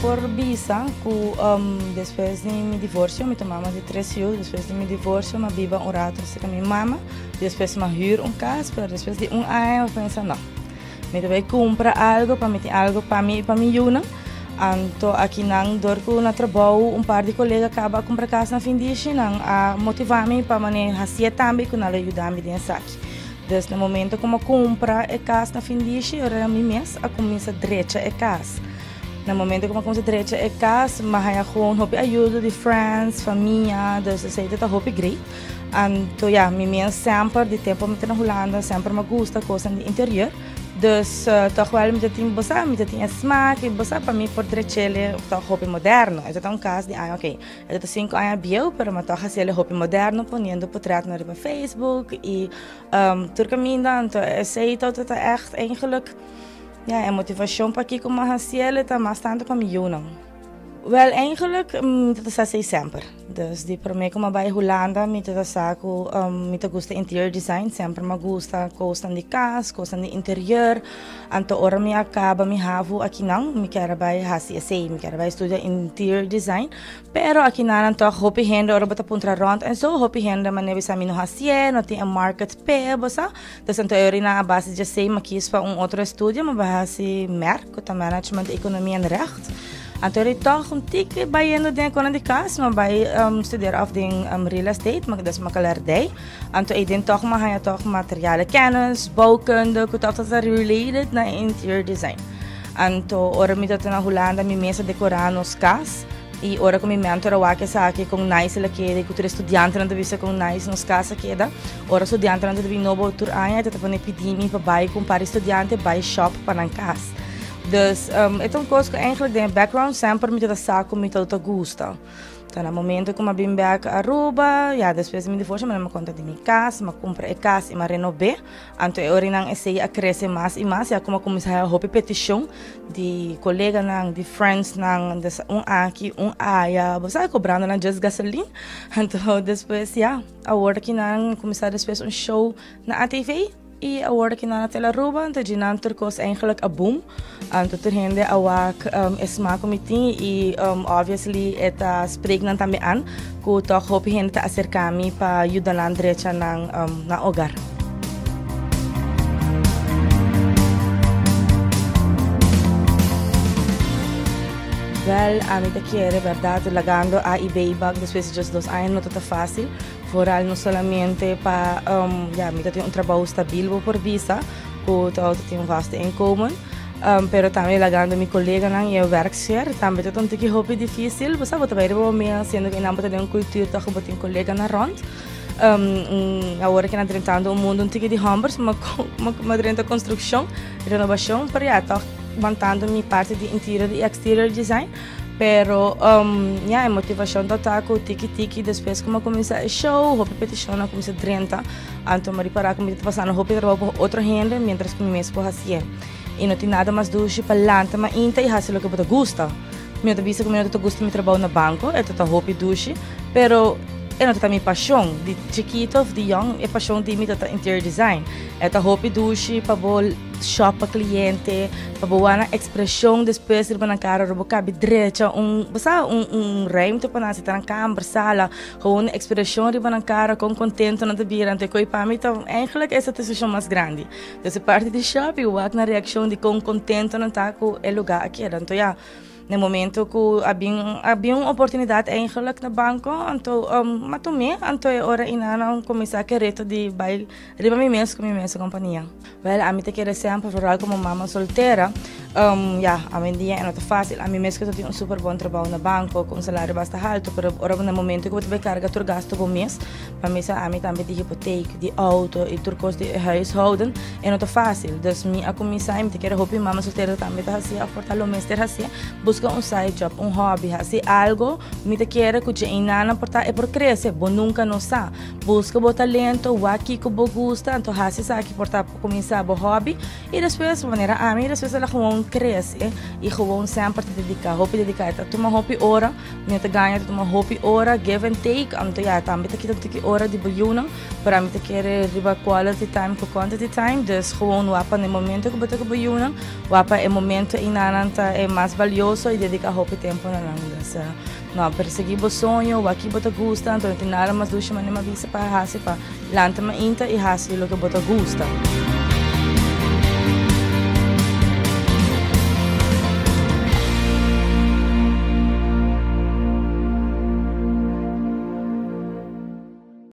por bisa ku despues di mi divorsio, mi ta mama di tres yu, despues di mi divorsio mi a biba un rato serka mi mama, despues mi a hür un kas, pero despues di un aña mi a pensa no, mi ta bai kumpra algu pa mi tin algu pa mi i pa mi yunan. Anto akinan dor ku na trabou un par di kolega kaba a kumpra kas na findishi, nan a motivá mi pa manera hasié tambe ku nan lo yuda mi den esaki. Dus na momento ku mi a kumpra e kas na findishi, ora mi mes a kuminsá drecha e kas. Na momento ku mi a kuminsá drecha e kas, mi a haña gewoon hopi ayudo di friends, famia, dus esei ta hopi great. Anto ya, mi mes semper di tempu mi ta na Hulanda, semper mi a gusta kosnan di interior. Dus tòg wèl mi ta tin, bo sa, mi ta tin e smak i bo sa pa mi por drech'el tòg hopi moderno. E ta ta un kas di aña, oké, e ta ta sinku aña bieu, pero mi a tòg hasiel hopi moderno poniendo potretnan riba Facebook i tur kaminda. Anto esei ta ta ègt eigenlijk, ya, e motivashon pakiko mi a hasiel ta mas tantu pa mi yunan. Wèl, eigenlijk mi ta ta sa esei semper. Dus di promé ku mi a bai Hulanda mi ta ta sa ku mi ta gusta interior design, semper mi a gusta kosnan di kas, kosnan di interior. Anto ora mi a kaba mi havo akinan mi kier a bai hasi esei, mi kier a bai studia interior design. Pero akinan tòg hopi hende ora bo ta puntra rònt en so hopi hende manera bisa mi no hasié, no tin e market p'e, bo sa. Dus anto e ora a base di esei mi a kis pa un otro estudio, mi a bai hasi mer, ku ta Management, Economie en Recht. Anto eri tòg un tiki bayendo den e kona di kas, mi a bai studeer af den real estate, mi dus makelaardij. Anto eiden tòg mi a haña tòg materiale kennis, bouwkunde, ku tòg ta related na interior design. Anto ora mi tabata na Hulanda mi mes a dekorá nos kas i ora ku mi mentor a wak esaki kon nice el a keda i ku tur e studiantenan ta bisa kon nice nos kas a keda. Ora studiantenan ta bin nobo tur aña e ta pone pidi mi pa bai ku un par di studiante bai shop pa nan kas. Dus e ta un kos ku eigenlijk den e background semper mi ta sa ku mi ta gusta. Ta na momento ku mi a bin bek Aruba, ya despues di mi divorsio mi a dama konta di mi kas, mi a kumpra e kas i mi a renob'é. Anto e orinan esei a krese mas i mas, ya ku mi a kuminsá haña hopi petishon di koleganan, di friendsnan, des un aki, un aya, bo sa kobrando nan just gasolin. Anto despues ya, awor ki nan kuminsá despues un show na ATV. I awor ki nan a tel Aruba, anto dje nan tur kos eigenlijk a boom. Anto tur hende a wak e smaak ku mi tin i obviously e ta spreek nan tambe an ku tòg hopi hende ta aserká mi pa yuda nan drecha nan nan hogar. Wèl, ami ta kere bèrdat lagando AIB bak despues di djes dos aña no ta ta fásil. Vooral no solamente pa ya mi ta tin un trabou stabil bo por bisa ku ta tin un vaste inkomen pero tambe lagando mi koleganan i e werksfeer tambe ta un tiki hopi difisil bo sa bo ta bai riba bo mes siendo ku einan bo ta den un kultuur tòg ku bo tin koleganan rònt awor ke nan drentando un mundu un tiki di hòmbers mi a drenta konstrukshon renobashon pero ya tòg wantando mi parti di interior i exterior design. Pero ya e motivacion ta ta cu tiki tiki despues cu mi a cuminsa e show hopi peticion a cuminsa drenta anto mi a ripara cu mi ta pasando hopi trabou pa otro hende mientras cu mi mes por hacié y no tin nada mas dushi pa lanta mainta y haci loke bo ta gusta. Mi no ta bisa cu mi no ta gusta mi trabou na banco e ta ta hopi dushi pero e no ta ta mi pasion di chikito of di yong e pasion di mi ta ta interior design e ta hopi dushi pa bo Shop pa cliente, pa bo wak nan expresion despues riba nan cara ora bo cabi drecha un, bo sa, un un ruimte pa nan sita nan camber, sala, gewoon e expresion riba nan cara con contento nan ta bira, anto e koe pa mi ta eigenlijk e satisfaccion mas grandi. Dus e parti di shop y wak nan reaccion di con contento nan ta cu e lugar a keda. Anto ya. Na e momento ku a bin a bin un oportunidat eigenlijk na banko anto m'a tum'é anto e ora einan nan kuminsá ku e reto di bai riba mi mes ku mi mes kompania. Wèl ami ta kere semper vooral komo mama soltera ya awendia e no ta fásil ami mes ku ta tin un super bon trabou na banko ku un salario basta haltu pero ora na momento ku bo ta bai karga tur gasto bo mes pa mi sa ami tambe di hipotek di outo i tur kos di e huishouden e no ta fásil dus mi a kuminsá i mi ta kere hopi mama soltera tambe ta hasié òf por ta lo mester hasié buska un side job un hòbi hasi algo mi ta kere ku dje einan por ta e por krese bo nunka no sa buska bo talento wak kiko bo gusta anto hasi esaki por ta kuminsá bo hòbi i despues manera ami despues el a gewoon krese i gewoon semper ta dediká hopi dediká e ta tuma hopi ora. Mi ta gaña ta tuma hopi ora, give and take, anto ya tambe ta kita un tiki ora di bo yunan, pero ami ta kere riba quality time ku quantity time, dus gewoon wak pa na e momento ku bo ta ku bo yunan, wak pa e momento einanan ta e mas balioso. amoroso y dedica hopi tempo na nan. Dus, no, persegui bo soño, wak kico bo ta gusta, anto no tin nada mas dushi manera mi a bisa pa hasi pa lanta mainta y hasi loke bo ta gusta.